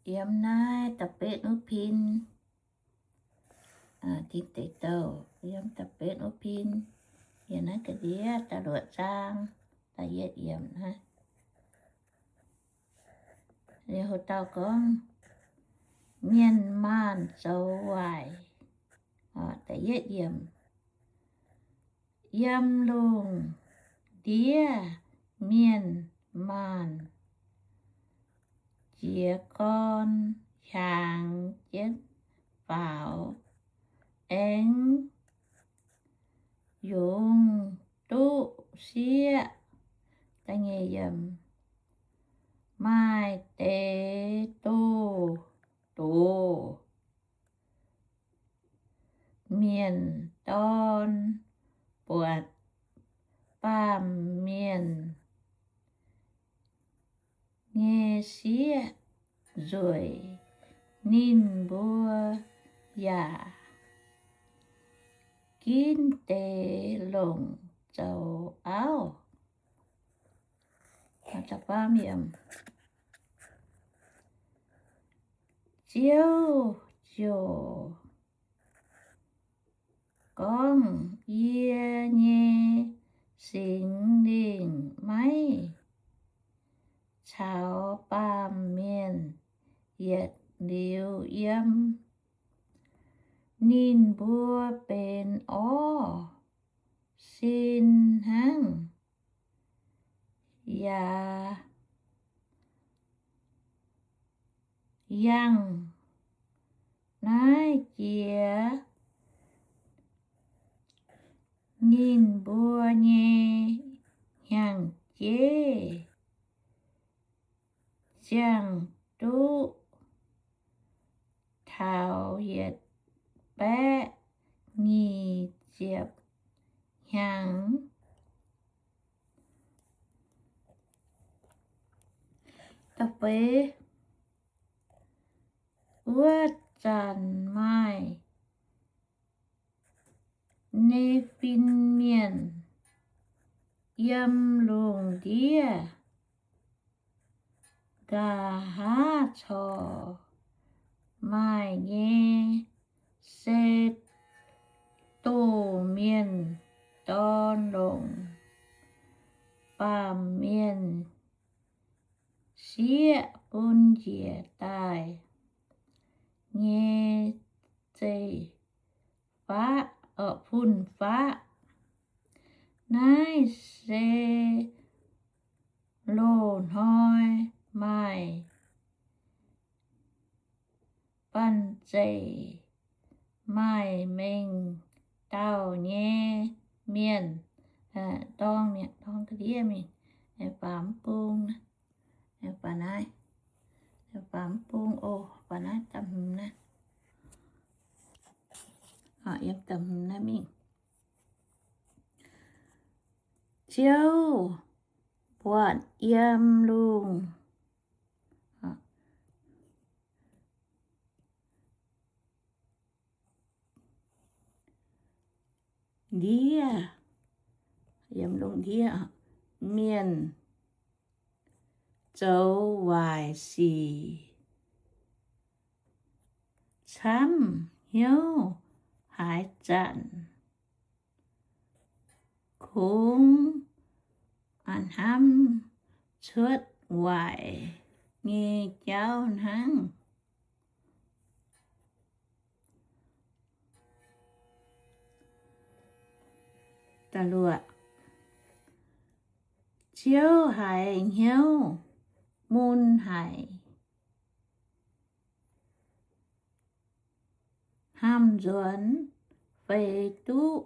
Yiem naaiv da'betv wuov pin, Tin Deic Douh yiem da'betv wuov pin, yiem naaiv ga'ndiev da'luoqc zaang da'yietv yiemc naaiv, liuz dauh gorngv, Mienh maanh zoux waaic. Da'yietv yiemc, Yiem lungh ndiev mienh maanh jiez gorn hiaangx jienv faaux, aengx yungz duqv sieqv. Maaih deix doz-doz mienh dorn buatc baamh mienh nyei sieqv nzueic, ninh mbuo yaac ginv deix longc zoux auv. Ziouv ziouc gorngv, Yie nyei Singx Lingh maiv caux baamh mienh yietc liuz yiem. Ninh mbuo benx orv sin hnangv, yaac yangh naaiv jiex ninh mbuo nyei hnyangx-jeiv ziangh duqv taux yietc baeqv nyic ziepc hnyangx. Wuov zanc maaih Ne^fin Mienh yiem lungh ndiev nqa'haav corc maaih nyei se doh mienh dorn longc baamh mienh sieqv bun njiec daaih nyei zeiv-faqv, fun-faqv. Naaiv se loz-hnoi maaih banh zeic maaih mengh dauh nyei mienh, dorng, dorng ga'ndiev mingh, faaux mv bung, faaux naaiv, faaux mv bung oc, faaux naaiv da'hmz naaiv, yiem da'hmz naaiv mingh. Ziouv buatc yiem lungh ndiev, yiem lungh ndiev mienh zoux waaic sic camv hnyouv haaix zanc, kungx a'hnamv cuotv waaic nyei jauv hnangv. Ziouv haiz hnyouv mun haic, hnamv nzuonx feix duqv.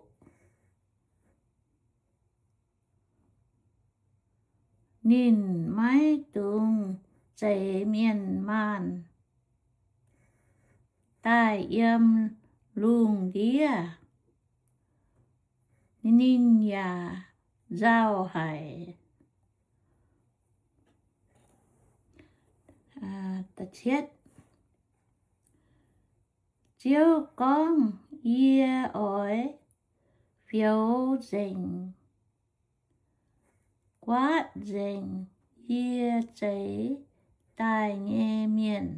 Ninh maiv dungx zeix mienh maanh daaih yiem lungh ndiev. Ninh yaac nzauh haic. Ziouv gorngv, Yie oix fioux nzengc, guaatv nzengc yie zeix daaih nyei mienh.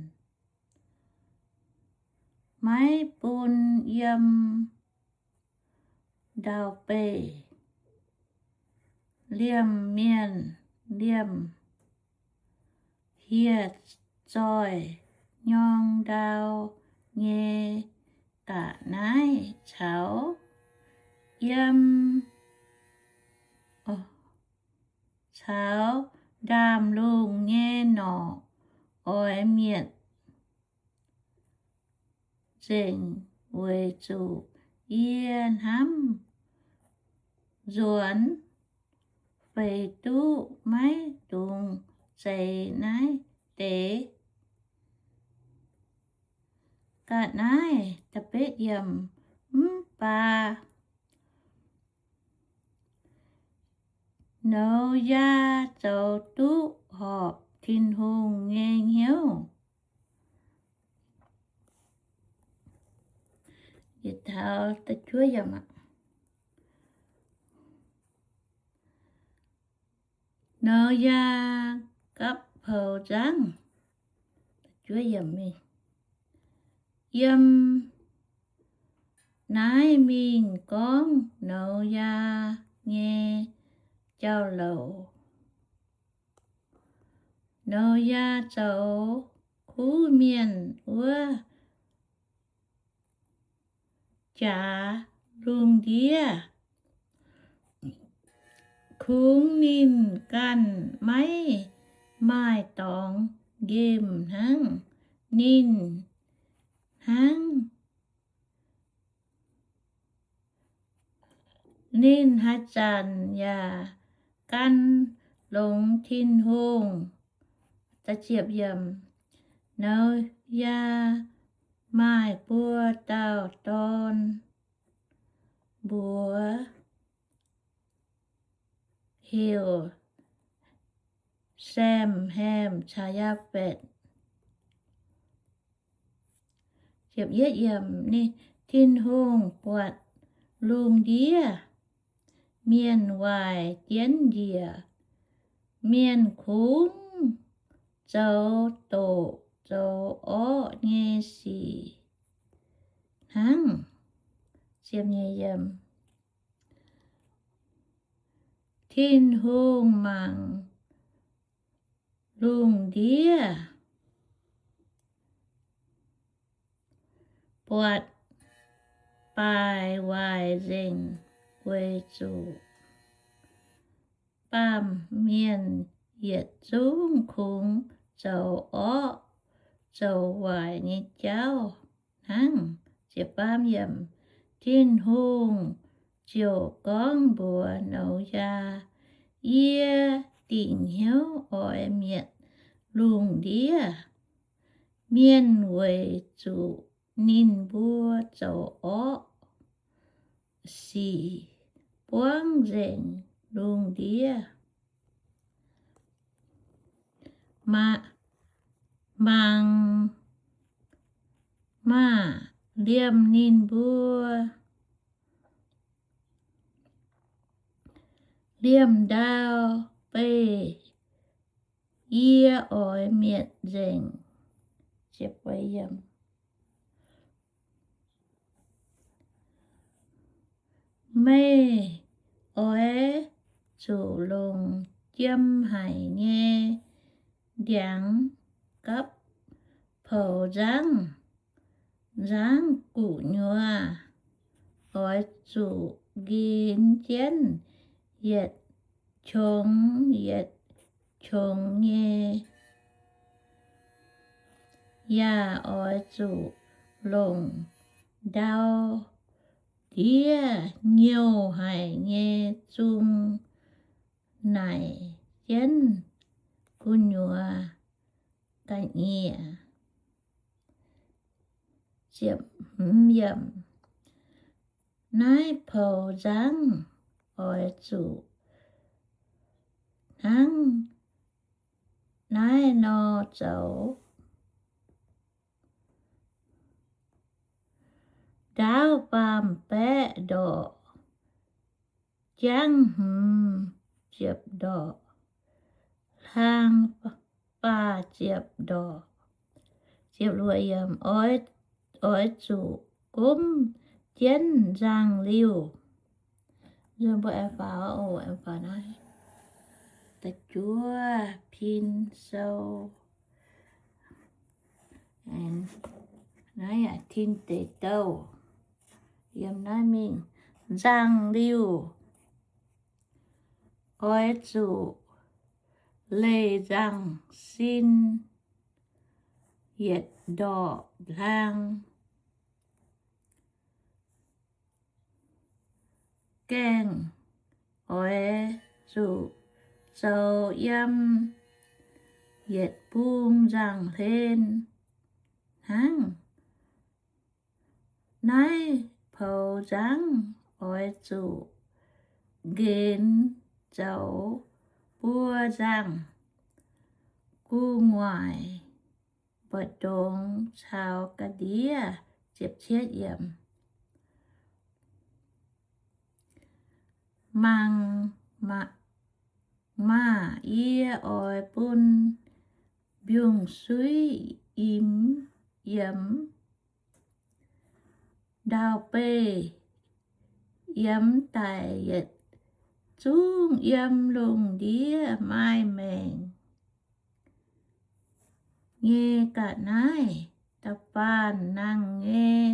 maiv bun yiem ndau-beih. Liemh mienh liemh hieh zoih nyorng ndau nyei ga'naaiv caux yiem, caux ndaamv-lungh nyei norqc oix mietc nzengc, weic zuqc yie hnamv nzuonx feix duqv maiv dungx zeix naaiv deix ga'naaiv. Mv baac Noyaa zoux duqv horpc Tin-Hungh nyei hnyouv. Noyaa gapv poux nzangv. Yiem naaiv mingh gorngv Noyaa nyei jauv-louc. Noyaa zoux kuv mienh wuov jaax lungh ndiev. Kungx ninh ganh maiv maaih dorngx nqemh hnangv. Ninh hnangv, ninh haaix zanc yaac gan longx Tin-Hungh. Noyaa maaih buo dauh dorn, mbuox heuc Sem, Hem caux Yaafetv. Tin-Hungh buatc lungh ndiev mienh waaic jienv njiec. Mienh kungx zoux doqc zoux orqv nyei sic hnangv. Tin-Hungh mangc lungh ndiev buatc baaix waaic nzengc, weic zuqc baamh mienh yietc zungv kungx zoux orqv zoux waaic nyei jauv hnangv. Tin-Hungh ziouc gorngv mbuox Noyaa, Yie dingc hnyouv oix mietc lungh ndiev mienh weic zuqc ninh mbuo zoux orqv sic buangv nzengc lungh ndiev. Mangc maah! Liemh ninh mbuo, liemh ndau-beih yie oix mietc nzengc. Meih oix zuqc longc jiem haic nyei ndiangx gapv poux nzangv, nzangv gu'nyuoz oix zuqc nqin jienv yietc qongx yietc qongx nyei, yaac oix zuqc longc ndau-ndiev nyouh haic nyei zung naaic jienv gu'nyuoz ga'nyiec. Naaiv poux nzangv oix zuqc hnangv naaiv nor zoux. Ndaauv faam-baeqv ndorqc, jangv hmz ziepc ndorqc, hlang faah ziepc ndorqc. Oix, oix zuqc gomv jienv nzangc-liuh. Da'juov pin sou, naaiv yaac tin deic douh. Yiem naaiv mingh nzangc-liuh oix zuqc leih nzangc sin yietc ndorqc hlang. Gaengh oix zuqc zoux yiem yietc bung nzangc-hlen hnangv. Naaiv poux nzangv oix zuqc nqenx zoux buo nzangh gu'nguaaic, mbu'ndongx caux ga'ndiev. Mangc maah! Yie oix bun mbiungc-suiv imx yiemx ndau-beih, yiem daic yietc zungv yiem lungh ndiev maaih maengc nyei ga'naaiv. Da'faanh nangh nyei,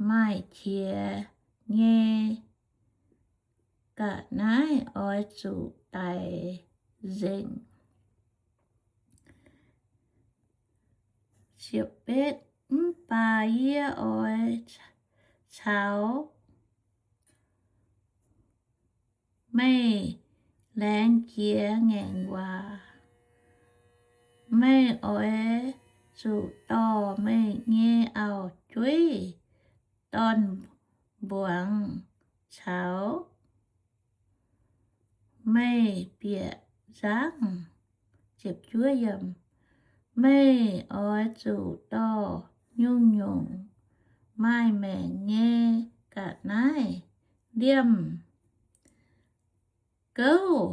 maaih qiex nyei ga'naaiv oix zuqc daix nzengc. Mv baac yie oix caux meih laengz jiex ngaengc waac. Meih oix zuqc dorh meih nyei auv-jueiv dorn-mbuangz caux meih bieqc nzangv. Meih oix zuqc dorh nyungc-nyungc maaih maengc nyei ga'naaiv liemh gouv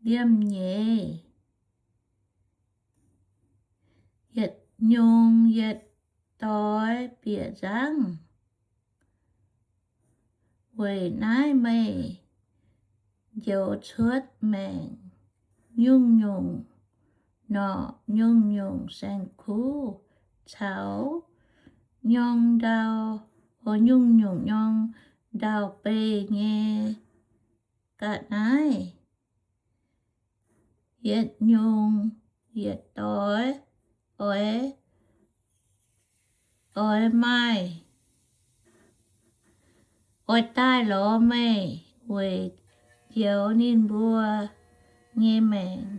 liemh nyeiz, yietc nyungc yietc doix bieqc nzangv. Weic naaiv meih njoux cuotv maengc nyungc-nyungc norqc nyungc-nyungc saeng-kuv caux nyorng ndau, nyungc-nyungc nyorng ndau-beih nyei ga'naaiv. Yietc nyungc yietc doix oix, oix maaih, oix daaih lorz meih weic njoux ninh mbuo nyei maengc.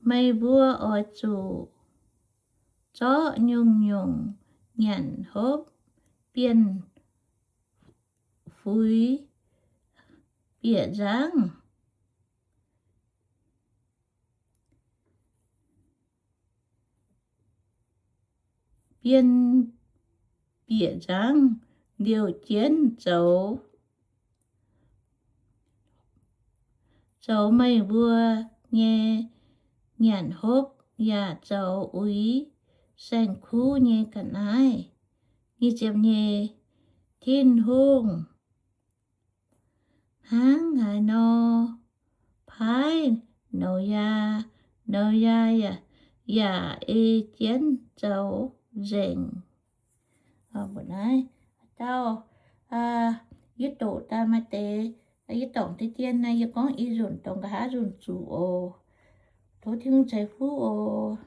Meih mbuo oix zuqc zorqv nyungc-nyungc nyanc hopv bienh fuix bieqc nzangv. Bienh bieqc nzangv liouh jienv zoux, zoux meih mbuo nyei nyanc hopv, yaac zoux uix saeng-kuv nyei ga'naaiv. Tin-Hungh hnangv haaix nor paaiv Noyaa, Noyaa yaac ei jienv zoux nzengc. Mbuo naaiv dauh, yie doqc daaih maaih deix, yie dorngc deix dien naaiv, yie gorngv i nzunc dorngc nqa'haav nzunc zuqc oc. Tov Tin-Hungh ceix fuqv oc.